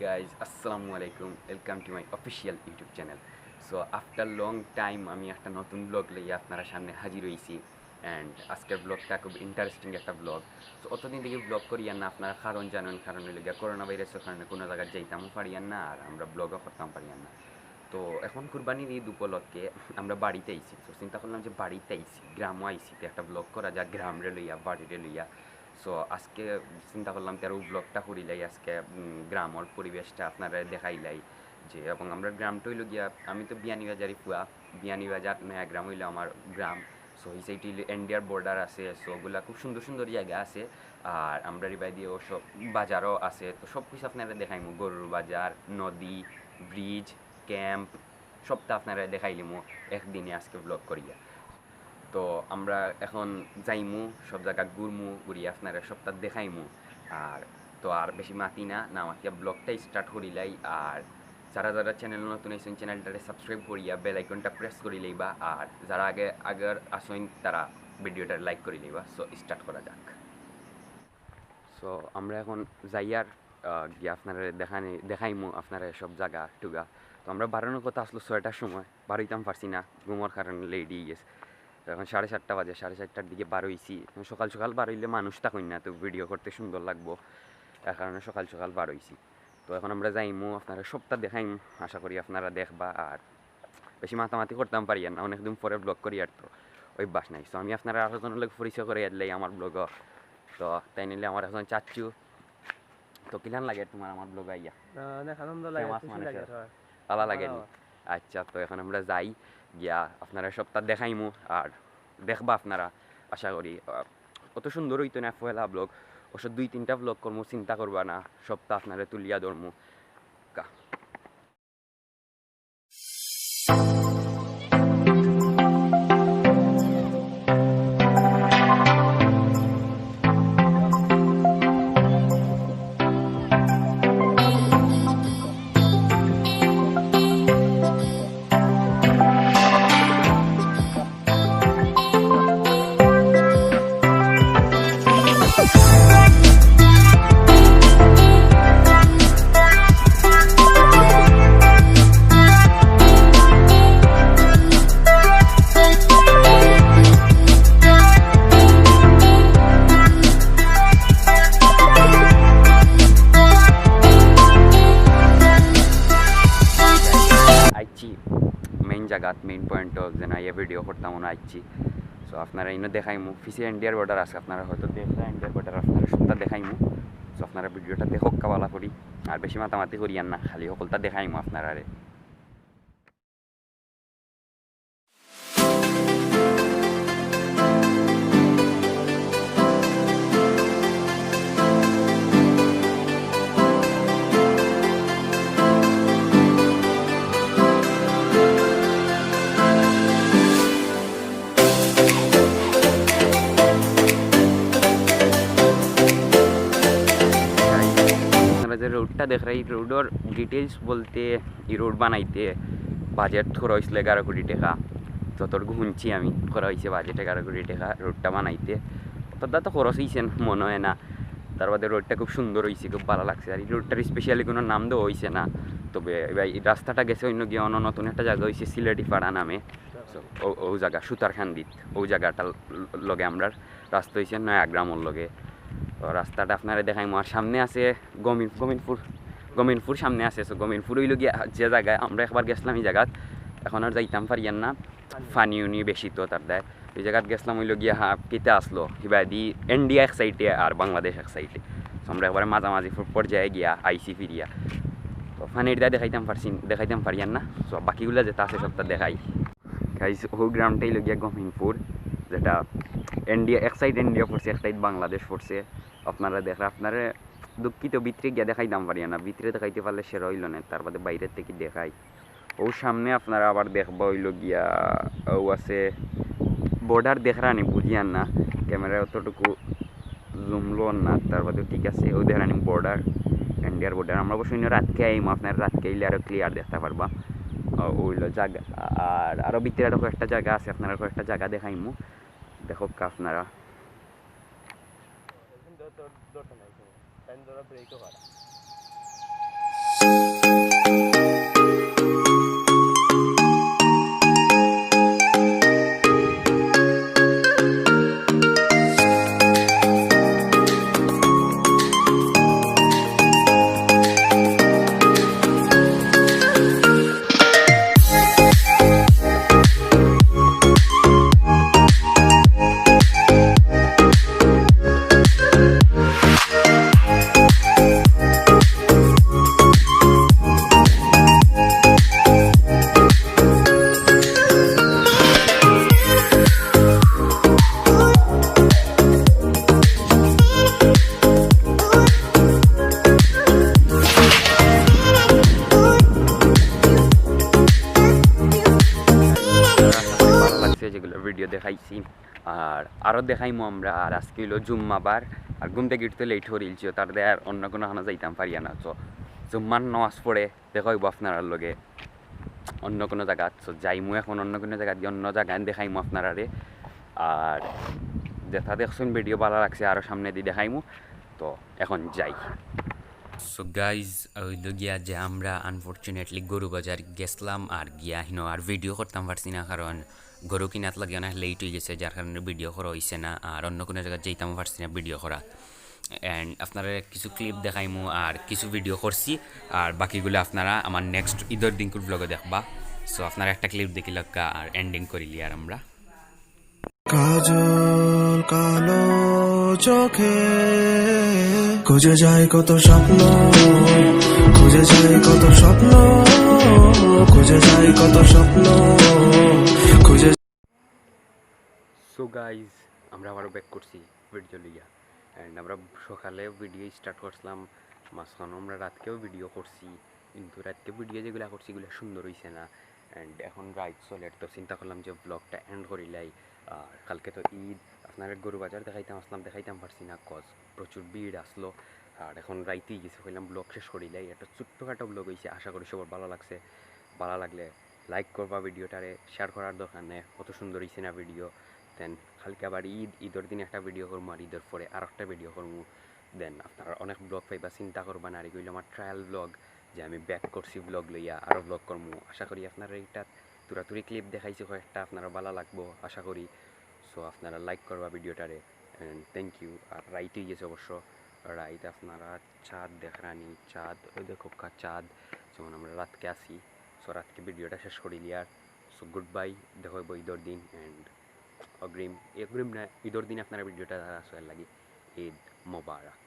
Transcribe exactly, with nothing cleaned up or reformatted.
Guys, আসসালামু আলাইকুম, welcome to my official YouTube channel. So after long time আমি একটা নতুন ব্লগ লইয়া আপনারা সামনে হাজির হইছি। অ্যান্ড আজকের ব্লগটা খুব ইন্টারেস্টিং একটা ব্লগ। তো অতদিন থেকে ব্লগ করিয়ার না, আপনারা কারণ জানেন, কারণ হইল গিয়া করোনা ভাইরাসের কারণে কোনো জায়গায় যাইতামও পারিয়ার না, আর আমরা ব্লগও করতাম পারিয়ার না। তো এখন কুরবানির ঈদ উপলক্ষে আমরা বাড়িতে আইছি। তো চিন্তা করলাম যে বাড়িতে আইছি, গ্রামও আইছি, তো একটা ব্লগ করা যাক গ্রামরে লইয়া, বাড়িরে লইয়া। সো আজকে চিন্তা করলাম তার ব্লগটা করিলাই আজকে, উম, গ্রামর পরিবেশটা আপনারা দেখাইলাই যে, এবং আমরা গ্রামটা হইল গিয়া, আমি তো বিয়ানীবাজারি ফুয়া, বিয়ানীবাজার নয়া গ্রাম হইল আমার গ্রাম। সো এই সাইডে হইল ইন্ডিয়ার বর্ডার আছে। সো ওগুলা খুব সুন্দর সুন্দর জায়গা আছে। আর আমরা রিবাই দিয়ে সব বাজারও আছে। তো সব কিছু আপনারা দেখাইমু, গরুর বাজার, নদী, ব্রিজ, ক্যাম্প, সবটা আপনারা দেখাইলিমু একদিনে আজকে ব্লগ করিয়া। তো আমরা এখন যাইমু, সব জায়গা ঘুরমু, ঘুরিয়া আপনারা সবটা দেখাইমু। আর তো আর বেশি মাতি না, না মাতিয়া ব্লগটা স্টার্ট করিলাই। আর যারা যারা চ্যানেল নতুন আইছেন, চ্যানেলটারে সাবস্ক্রাইব করিয়া বেল আইকনটা প্রেস করি লইবা। আর যারা আগে আগের আসইন, তারা ভিডিওটা লাইক করি লইবা। সো স্টার্ট করা যাক। সো আমরা এখন যাইয়ার, আহ, গিয়া আপনারা দেখানি দেখাইমু আপনারা সব জায়গা টুগা। তো আমরা বারোনোর কথা আসলো ছয়টার সময়, বারোইতাম পারছি না, ঘুমর কারণে লেট হয়ে গেছে। তো এখন সাড়ে সাতটা বাজে, সাড়ে সাতটার দিকে বারোইছি। এখন সকাল সকাল বারোইলে মানুষ থাকইন না, তো ভিডিও করতে সুন্দর লাগবো, এর কারণে সকাল সকাল বারোইছি। তো এখন আমরা যাইমু, আপনারা সবটা দেখাইমু, আশা করি আপনারা দেখবা। আর বেশি মাতামাতি করতাম পারিয়ার না, অনেকদিন পরে ব্লগ করিয়ার, তো অভ্যাস নাই। তো আমি আপনারা আরো জনের লগে পরিচয় করাইয়া দিলাই আমার ব্লগ। তো তাইন অইলে আমার একজন চাচ্চু। তো কিলান লাগে তোমার আমার ব্লগ আইয়া? না, অনেক আনন্দ লাগে, ফেমাস খুশি মানুষের লাগে, হয়। ভালা লাগে নি? ভালা। আচ্ছা, তো এখন আমরা যাই, গিয়া আপনারা সবটা দেখাইমু, আর দেখবা আপনারা, আশা করি। আহ, অত সুন্দর হইতো না পয়লা ব্লগ, অবশ্য দুই তিনটা ব্লগ করমু, চিন্তা করবা না, সবটা আপনারা তুলিয়া ধরমু। কা- আইছি মেইন জাগাত, মেইন পয়েন্টও, যেন আইয়া ভিডিও করতাম মনে আইছি। সো আপনারা ইনো দেখাইমু, পিছে ইন্ডিয়ার বর্ডার আছে, আপনারা হয়তো দেখরা ইন্ডিয়ার বর্ডার, আপনারা সবটা দেখাইমু। সো আপনারা ভিডিওটা দেখউক্কা ভালা করি, আর বেশি মাতামাতি করিয়ার না, খালি হকলতা দেখাইমু আপনারারে। আপনারা যে রোডটা দেখরা, এই রোডর ডিটেইলস বলতে, এই রোড বানাইতে বাজেট করা হইছিল এগারো কোটি টাকা, যতটুকু শুনছি আমি, করা হইছে বাজেট এগারো কোটি টাকা রোডটা বানাইতে। অতটা তো খরচ হইছে না, মনে হয় না। তার বাদে রোডটা খুব সুন্দর হইছে, খুব ভালা লাগছে। আর এই রোডটার স্পেশালি কোনো নাম দেওয়া হইছে না, তবে এবার এই রাস্তাটা গেছে অন্য গিয়ে অন্য নতুন একটা জায়গা হইছে সিলেটি পাড়া নামে। So, ও, ও জায়গা সুতারকান্দিত, ও জায়গাটার ল-, লগে আমরার রাস্তা হইছে নয়াগ্রামর লগে। তো রাস্তাটা আপনারে দেখাইমু। আর সামনে আছে গমিন-, গমিনপুর, গমিনপুর সামনে আছে। So, গমিনপুর হইল গিয়া যে জায়গায় আমরা একবার গেছিলাম, এই জায়গাত এখন আর যাইতাম পারিয়ার না, পানি উনি বেশি তো তার দেয়। এই জায়গাত গেছিলাম হইল গিয়া, হ্যাঁ, কিতা আসলো, হিবাদি ইন্ডিয়া এক সাইডে আর বাংলাদেশ এক সাইডে। So, আমরা একবারে মাঝামাঝি পর-, পর্যায়ে গিয়া আইছি ফিরিয়া। তো পানির দায় দেখাইতাম পারছি, দেখাইতাম পারিয়ার না। So, বাকিগুলা যেটা আছে সবটা দেখাই। গাইস, ও গ্রামটাই লগিয়া গমিনপুর, যেটা ইন্ডিয়া, এক সাইড ইন্ডিয়া পড়ছে, এক সাইড বাংলাদেশ পড়ছে। আপনারা দেখরা, আপনারা দুঃখিত, ভিতরে গিয়া দেখাইতাম পারিয়ার না, ভিতরে দেখাইতে পারলে সেরা হইল না, তার বাদে বাইরের থেকে দেখাই। ও সামনে আপনারা আবার দেখবা হইল গিয়া, ও আছে বর্ডার দেখরা নি, বুঝিয়ার না, ক্যামেরা অতটুকু জুম লওয়ার না, তার বাদে ঠিক আছে। ও দেখরা নি বর্ডার, ইন্ডিয়ার বর্ডার। আমরা অবশ্য ইনো রাতকে আইমু, আপনারা রাতকে আইলে আরো ক্লিয়ার দেখতা পারবা। ও, ওইলো জায়গা, আর আরো ভিতরে আরো কয়েকটা জায়গা আছে, আপনারা কয়েকটা জায়গা দেখাইমু, দেখউক্কা আপনারা। আর আরও দেখাইমু আমরা। আর আজকে অইলো জুম্মাবার, আর ঘুম থাকি উঠতে লেট করিলছি, তার দে আর অন্য কুনু খানো যাইতাম পারিয়ার না। তো জুম্মার নামাজ পড়ে দেখা অইবো আপনারার লগে অন্য কুনু জাগাত। তো যাইমু এখন অন্য কুনু জাগাত গিয়া, অন্য জাগাত দেখাইমু আপনারারে। আর যেটা দেখছইন ভিডিও ভালা লাগছে, আরও সামনেদি দেখাইমু। তো এখন যাই। So guys, অইলো গিয়া যে আমরা unfortunately গরু বাজার গেছলাম, আর গিয়া হিনো আর ভিডিও করতাম পারছি না, কারণ গরু কিনাত লাগি অনেক লেট অইগেছে, যার কারণে ভিডিও করা অইছে না। আর অন্য কুনু জাগাত যাইতামও পারছি না ভিডিও করা। And আপনারারে কিছু ক্লিপ দেখাইমু আর কিছু ভিডিও করছি, আর বাকিগুলা আপনারা আমার নেক্সট ইদর দিনকুর ব্লগো দেখবা। So আপনারা একটা ক্লিপ দেখিলাউক্কা আর এন্ডিং করিলিয়ার আমরা। কাজল কালো চোখে খুঁজে যায় কত স্বপ্ন, খুঁজে যায় কত স্বপ্ন, খুঁজে যায় কত স্বপ্ন, খুঁজে। So guys, আমরা আবারও ব্যাক করছি ভিডিও লইয়া। অ্যান্ড আমরা সকালে ভিডিও স্টার্ট করছিলাম, মাঝখানো আমরা রাতকেও ভিডিও করছি, কিন্তু রাতকে ভিডিও যেগুলা করছি, এগুলা সুন্দর অইছে না। অ্যান্ড এখন রাইত চলের, তো চিন্তা করলাম যে ব্লগটা এন্ড করিলাই। আর কালকে তো ঈদ, আপনারারে গরু বাজার দেখাইতাম আছলাম, দেখাইতাম পারছি না, কজ প্রচুর ভিড় আছলো। আর এখন রাইত অইগেছে, কইলাম ব্লগ শেষ করিলাই। একটা ছোট্টখাটো ব্লগ অইছে, আশা করি সবার ভালা লাগছে। ভালা লাগলে লাইক করবা ভিডিওটারে, শেয়ার করার দরকার নাই, অত সুন্দর অইছে না ভিডিও। দেন কালকে আবার ঈদ, ঈদর দিন একটা ভিডিও করমু, আর ঈদর পরে আরোকটা ভিডিও করমু। দেন আপনারা অনেক ব্লগ পাইবা, চিন্তা করবা না। আর ইগু অইলো আমার ট্রায়াল ব্লগ, যে আমি ব্যাক করছি ব্লগ লইয়া, আরও ব্লগ করমু। আশা করি আপনারা ইটা তুরাতুরি ক্লিপ দেখাইছি কয়েকটা, আপনারা ভালা লাগবো আশা করি। So আপনারা লাইক করবা ভিডিওটারে, and thank you। আর রাইত অইগেছে অবশ্য, রাইত আপনারা চাঁদ দেখরানি, চাঁদ, ওই দেখউক্কা চাঁদ, যেমন আমরা রাতকে আছি। So রাতকে ভিডিওটা শেষ করিলিয়ার। So গুড বাই, দেখা অইবো ঈদর দিন, and অগ্রিম, অগ্রিম না, ঈদর দিন আপনারা ভিডিওটা দেখরা, so এর লাগি ঈদ মোবারক।